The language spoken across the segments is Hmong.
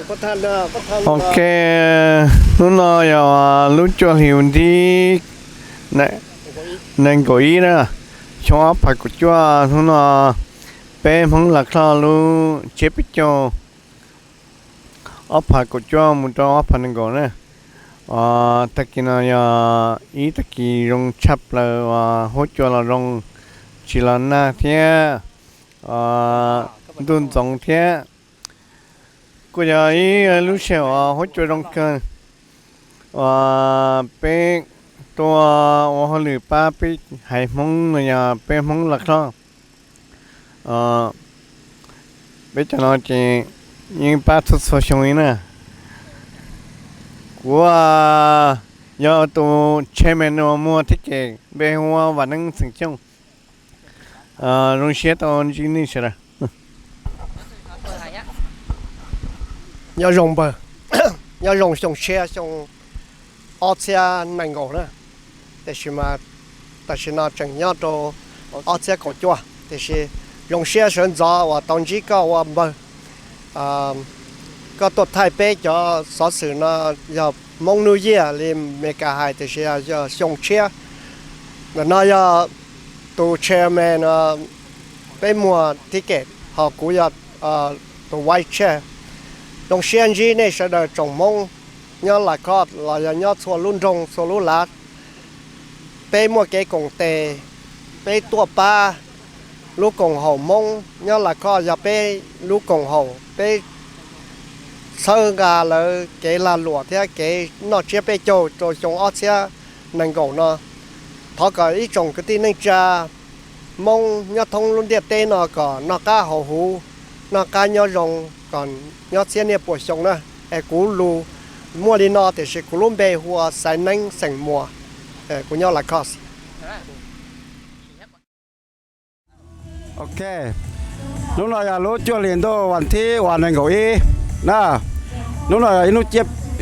Ok, hnub no yog lub cuaj hli nthib nees nkaum ib na, xyoo ob phav kaum cuaj. Hnub no peb Hmoob Lav Khloj lub tsiab peb caug, ob phav kaum cuaj mus rau ob phav nees nkaum na. Tag kis no yog ib tag kis zoo tshaj plaws uas huab cua los zoo, tsis los nag thiab ntuj ntxoov thiab. Kuj yog ib lub sij hawm uas huab cua zoo kawg uas peb tuaj ua hauj lwm pab peb haiv Hmoob no yog peb Hmoob Lav Khloj. Peb cov no ces yeej pab txhua txhua xyoo li na. Kuv yog tus chairman uas muag thib kem, npe hu ua Vam Neeb xeem Xyooj. Zoo siab tau ntsib nej sawv daws. Nyob zoo npawg, nyob zoo xyoo tshiab xyoo ob txhiab nees nkaum na, tiam sis mas tam sim no tseem nyob rau ob txhiab kaum cuaj, tiam sis zoo siab sawv ntxov uas tau ntsib koj ua npawg. Koj tuaj thaij peb cov xov xwm no yog Hmoob Hnub Yiaj li Meskas hais, tiam sis yog xyoo tshiab. Ntawm no yog tus chairman, peb muag thib kem, ho kuv yog tus vice chair. Zoo siab ntsib nej sawv daws tsoom Hmoob nyob Lav Khloj los yog nyob txhua lub nroog txhua lub lav. Peb muaj kev koom tes, peb tuaj pab lub koom haum Hmoob nyob Lav Khloj, yog peb lub koom haum, peb txhawb nqa lawv kev lag luam thiab kev noj tsiab peb caug rau xyoo ob txhiab nees nkaum no. Thov kom ib tsoom kwv tij neej tsa Hmoob nyob thoob lub ntiaj teb no kom noj qab haus huv, noj qab nyob zoo, kom nyob txhiab niaj puas xyoo na. Es kuv lus muaj li no, tiam sis kuv lub npe hu ua Xaiv Neeb xeem Muas, kuv nyob Lav Khloj. Ok, hnub no yog lub cuaj hlis ntuj vas thib uas nees nkaum ib na. Hnub no yog ib hnub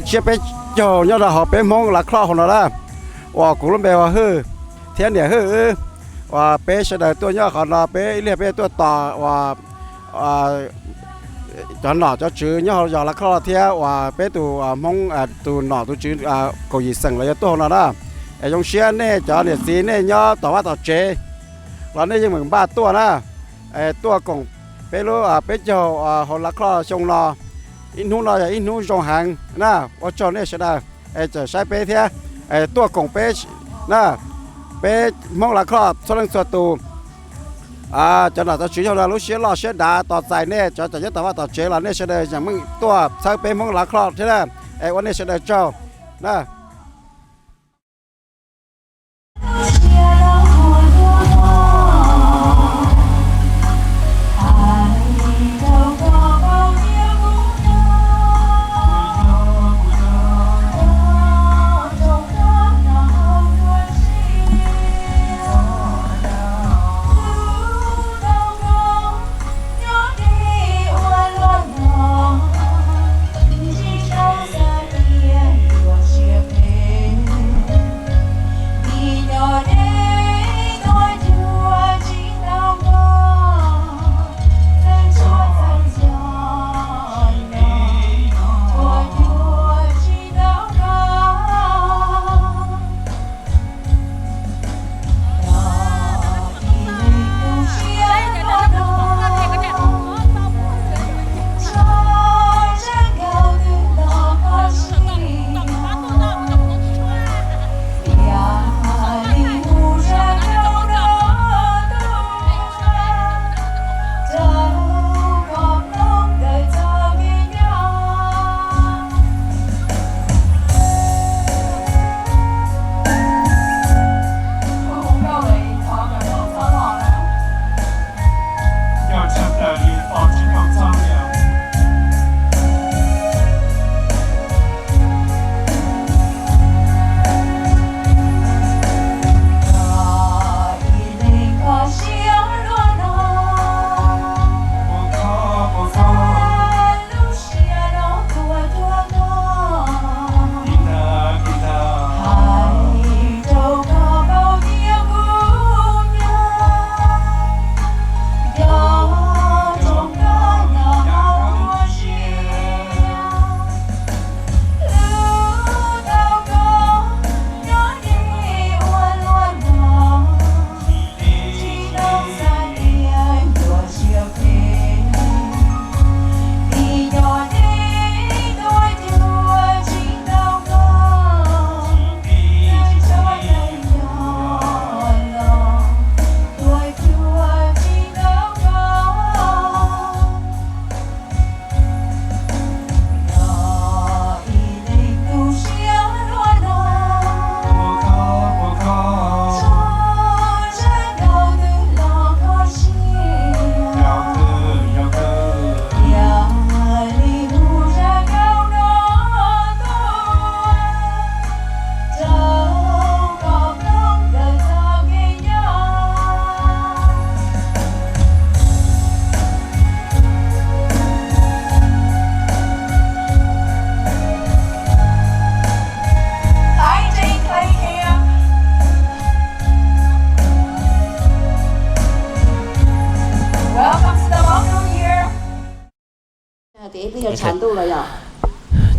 tsiab peb caug nyob rau hauv peb Hmoob Lav Khloj hauv no na, uas kuv lub npe hu ua Hwj thiab niam Hwj wb, uas peb sawv daws tuaj nyob qhov no, peb ib leeg peb tuaj tos uas cov nom cov tswv nyob hauv zos Lav Khloj thiab uas peb tus Hmoob tus nom tus tswv kaum yim xeem los yuav tuaj hauv no na. Es zoo siab nej cov niam txiv nej nyob tom vaj tom tsev los nej yeej meem npaj tuaj na, tuaj koom peb lub peb caug hauv Lav Khloj xyoo no. Ib hnub no yog ib hnub zoo heev na, ua tsaug nej sawv daws es tseem saib peb thiab, tuaj koom peb na. Peb Hmoob Lav Khloj txhua leej txhua tus, cov nom cov tswv yog lub siab loj siab dav tos txais nej, cov tseem nyob tom vaj tom tsev los nej sawv daws yeej meem tuaj txhawb peb Hmoob Lav Khloj thiab na. Es ua nej sawv daws tsaug na.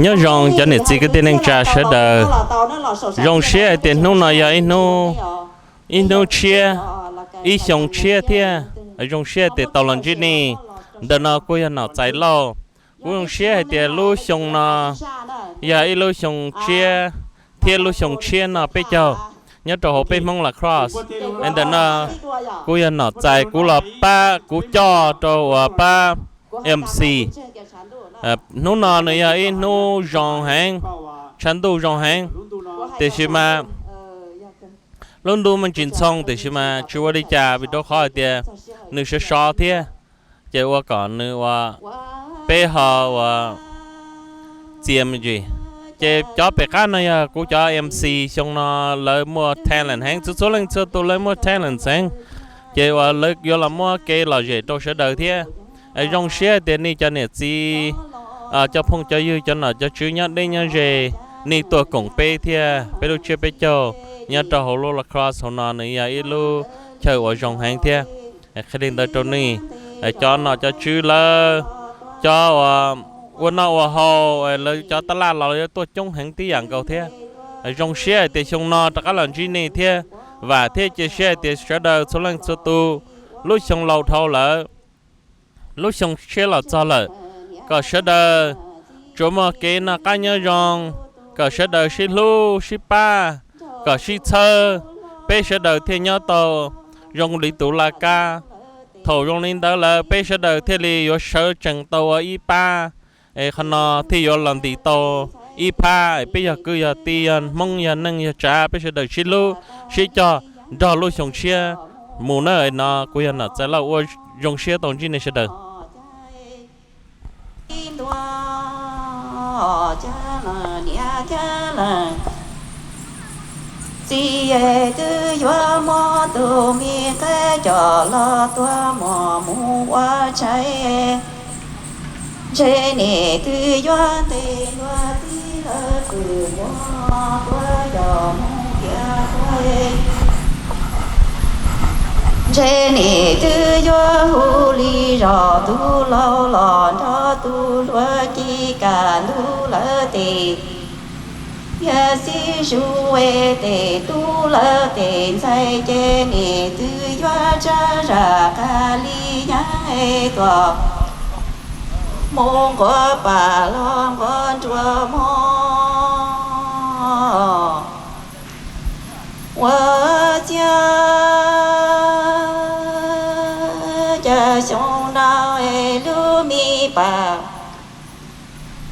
Nyob zoo cov niam txiv kwv tij neej tsa sawv daws. Zoo siab hais tias hnub no yog ib hnub, ib hnub tshiab, ib xyoo tshiab thiab. Zoo siab hais tias tau los ntsib nej. Ntawm no kuj yog Nom Txais Lauj. Kuv zoo siab hais tias lub xyoo no yog ib lub xyoo tshiab thiab lub xyoo tshiab no peb caug nyob rau hauv peb Hmoob La Crosse. Ntawm no kuv yog Nom Txais, kuv los pab, kuv coj rau uas pab MC. Hnub no nws yog ib hnub zoo heev, tshav ntuj zoo heev, tiam sis mas lub ntuj me ntsis ntxhoo, tiam sis mas tsis ua li cas vim rau qhov hais tias nws sov sov thiab, ces ua kom nws ua, peb ho ua txias me ntsis. Ces cov pem qab no yog kuv cov MC xyoo no, lawv muaj talent heev, txhua txhua leej txhua tus lawv muaj talent heev, ces uas lawv yuav los muab kev lom zem rau sawv daws thiab. Zoo siab tias nej cov niam txiv, cov phooj cov ywg, cov nom cov tswv nyob deb nyob ze, nej tuaj koom peb thiab peb lub tsiab peb caug nyob rau hauv lub La Crosse hauv no, nws yog ib lub chaw uas zoo heev thiab. Qhia li ntawd rau nej, cov nom cov tswv lawv, cov uas ua noj ua haus, lawv cov tab laj los yuav tuaj coob heev tib yam nkaus thiab. Zoo siab hais tias xyoo no rov qab los ntsib nej thiab, vam thiab cia siab hais tias sawv daws txhua leej txhua tus, lub xyoo laus dhau lawm, lub xyoo tshiab los txog lawm, kom sawv daws tsuas muaj kev noj qab nyob zoo, kom sawv daws sib hlub sib pab, kom sib txhawb, peb sawv daws thiaj nyob tau zoo li tus laj kab. Thaum zoo li ntawd lawm peb sawv daws thiaj li yuav sawv tsees tau ua ib pab, es qhov no thiaj yuav los ntis tau ib phab, peb yog kwv yog tij, yog Hmoob yog neej yog tsav, peb sawv daws sib hlub sib cog nrog lub xyoo tshiab mus na. No kuv yog Nom Txais Lauj, ua zoo siab tau ntsib nej sawv daws. Txiv twb yuav muab tus me qaib coj los tua mos mus ua tshais. Ntshe nim twb yuav ntes luag tib lawv fwm muab tua coj mus tiag tua. Ntshe nim twb yuav hu li zos tus laus los nrog tus hluas ci kam ntug lawv tes. Yog xib zus tes tub lawv tes ntxhais ces nim twb yuav tsa zam qas li nyaab tuam mus nquas pam los nquas nruas mog. Ua ciav cas xyoo no es lub me pam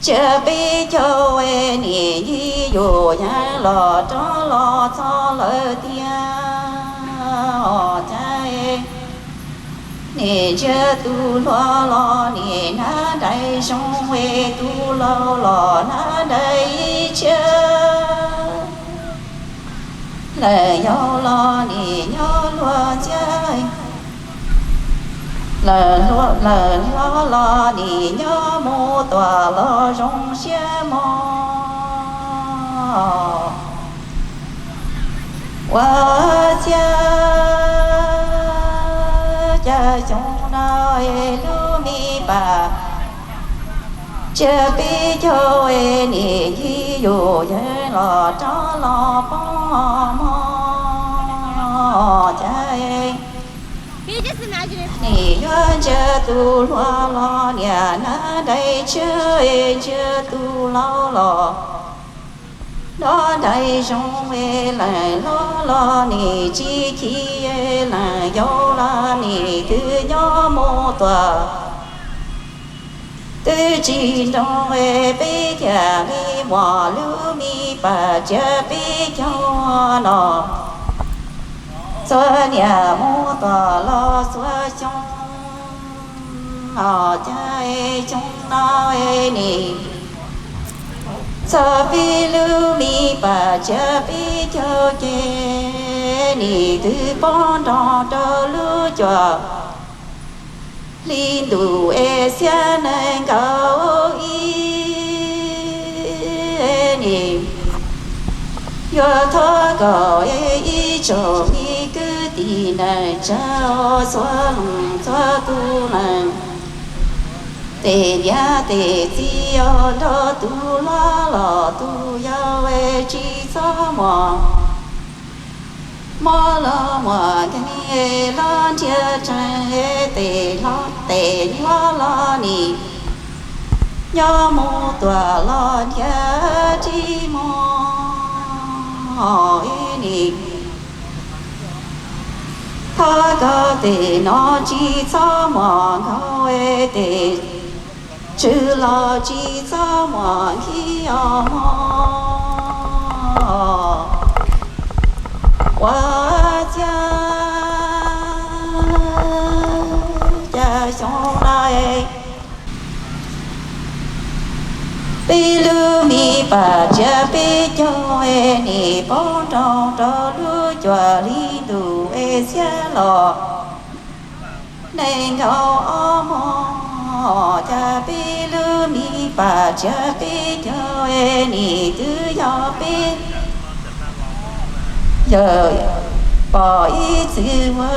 tsiab peb caug es nim yig yus yeej los rov los txog lawm tiag. Os cas nim ntsia tus hluas los nim nab nrais zoo es tus laus los nab nrais ib tshiab. Lawm yau los nim nyob luag ntxhiab, lawm hlob los nim nyob mus tuam los zoo siab mog. Ua ciav cas xyoo no es lub me pam tsiab peb caug es nim yig yus yeej los rov los poob mog. Cas nim yuav ntsia tus hluas los niam nab nrais tshiab, ntsia tus laus los nab nrais zoo es leej hlob los nim tsis chim, leej yau los nim twb nyob mus tuam twb tsis nroo es peb thiaj li muaj lub me pam tsiab peb caug no. Txhua niaj mus tom los txhua xyoo, os cas xyoo no nim txog peb lub me pam tsiab peb caug ces nim twb poob nroo rau lub cuam hli ntuj es xiab nees nkaum ib. Nim yuav thov kom ib tsoom me kwv tij neej tsa txhua leej txhua tus neej Tes niam tes txiv os, nrog tus hlob los tus yau es tsis txhob muaj mob los muaj nkeeg los nrhiav tseeb, tes hlob tes hlob los nim nyob mus tuaj los nrhiav tsis muaj ib nim. Thov koj tes no tsis txhob muaj nkaus tes tswv los tsis txhob muaj nkhib os mog. Ua cas cas xyoo no peb lub me pam txiav peb caug es nim poob nroo rau lub cuaj hli ntuj es xiab los nees nkaum ob hmos, cas peb lub me pam txiav peb caug es nim twb yog peb yawm pom ib txwm ua,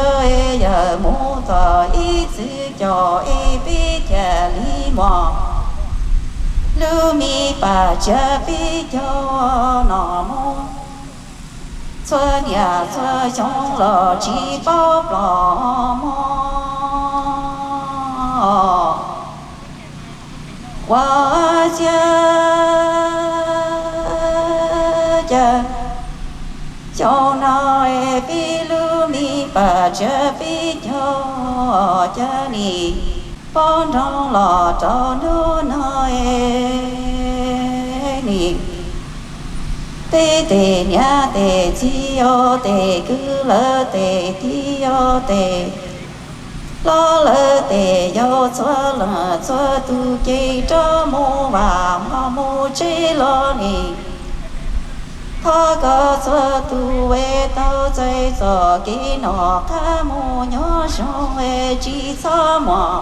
yawm mus txog ib txwm caum es peb cia li muaj lub me pam txiav peb caug no mus. Txhua niaj txhua xyoo los tsis paub ploj mog. Ua cas cas xyoo no es peb lub me pam txiav peb caug, cas nim poob nroo los rau hnub no es nim peb tes niam tes txiv os, tes kwv lawv tes tij os, tes hlob lawv tes yau, txhua leej txhua tus ces rov mus vam hmo mus tsev los nim. Thov koj txhua tus es tau txais txoj kev noj qab mus nyob zoo es tsis txhob muaj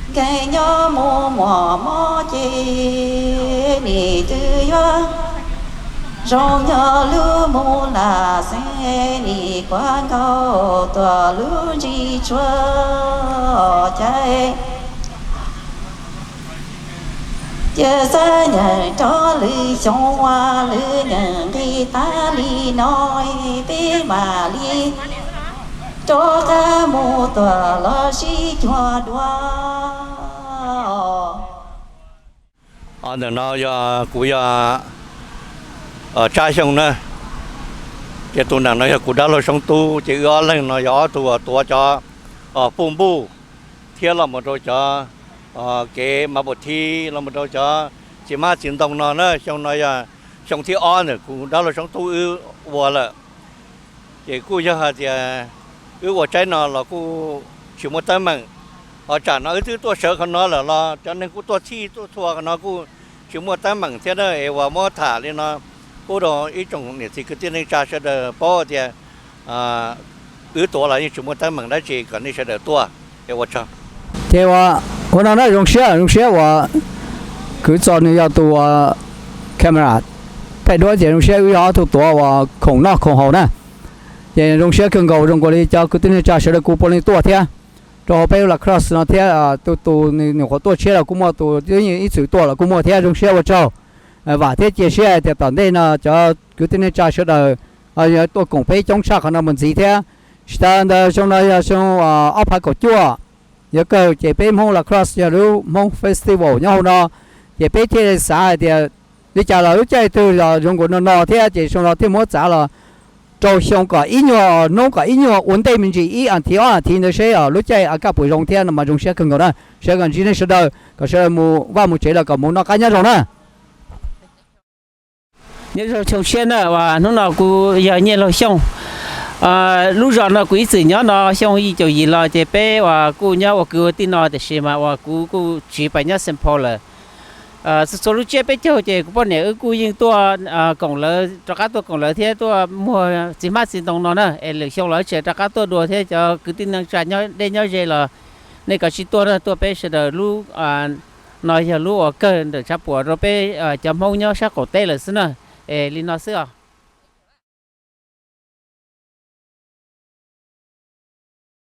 nkeeg nyob mus muaj mob ces nim twb yuav zoo nyob lub mus lam xeeb, nim kuav nkaus tuaj lub ntsis tsuag cas cia xav nyeem rov lwm xyoo ua lwm nyeem nqi tas li no, peb mam li rov qab mus tuaj los sib cuag dua. Ntawm no yog kuv yog Tsab Xyooj na, ces tus nram no yog kuv dab laug Soob Tub, ces wb ob leeg no yog ob tug uas tuav cov puj npuj thiab los mus rau cov kev mas pum thib los mus rau cov txiv hmab txiv ntoo no na. Xyoo no yog xyoo thib ob ntawm kuv dab laug Soob Tub wb ua lawm. Ces kuj yog hais tias wb ua tsaib no los kuj tsis muaj teeb meem, ho tsam no wb twb tuaj sawv qhov no lawm los cov neeg kuj tuaj txhij tuaj txhua qhov no kuj tsis muaj teeb meem thiab na. Es uas muab tham li no pub rau ib tsoom niam txiv kwv tij neej tsa sawv daws paub tias wb tuav los yeej tsis muaj teeb meem dab tsi, kom nej sawv daws tuaj es ua tsaug. Ces ua, ua no na, zoo siab, zoo siab uas kwv txos nws yog tus uas camera thaij duab, ces zoo siab wb yog ob tug tuav uas khoom noj khoom haus na. Ces zoo siab kawg nkaus, zoo nkaus li cov kwv tij neej tsa sawv daws kuj puav leej tuaj thiab rau hauv peb lub La Crosse no thiab. Tus tus nws nyuam qhuav tuaj tshiab los kuj muaj, tus ib txwm tuaj los kuj muaj thiab. Zoo siab ua tsaug, vam thiab cia siab hais tias tom ntej no cov kwv tij neej tsa sawv daws yuav tuaj koom peb coob tshaj qhov no mus ntxiv thiab. Tsis tas ntawd xyoo no yog xyoo ob phav kaum cuaj, yuav kawg ces peb Hmoob La Crosse yog lub Hmoob Festival nyob hauv no, ces peb thiaj li xav hais tias li cas los lub caij twg los zoo nkaus no no thiab, ces xyoo no thiaj muab txav los rau xyoo kom ib nyuag hnub kom ib nyuag ua ntej me ntsis ib as thiv ob as thiv ntawd seb lub caij a kaj puas zoo thiab no mas zoo siab kawg nkaus na. Sawv kom ntsib nej sawv daws, kom sawv daws mus vaj mus tsev los kom mus noj qab nyob zoo na. Nyob zoo xyoo tshiab na, uas hnub no kuv yog Nyiaj Laug Xyooj. Lub zos no kuv ib txwm nyob no xyoo yim caum yim los ces peb uas kuj nyob ua kwv ua tij no, tiam sis mas uas kuv kuj tsiv pas nyob Saint Paul lawm. Txhua txhua lub tsiab peb caug ces kuv poj niam wb kuj yeej tuaj koom lawv, rov qab tuaj koom lawv thiab tuaj muag txiv hmab txiv ntoo no na. Es lwm xyoo los tseem rov qab tuaj dua thiab. Cov kwv tij neej tsa nyob deb nyob ze los nej kav tsij tuaj na, tuaj peb sawv daws lub no yog lub uas kawg ntawm tshav puam rau peb cov Hmoob nyob sab qaum teb lawm xwb na. Es li no xwb os.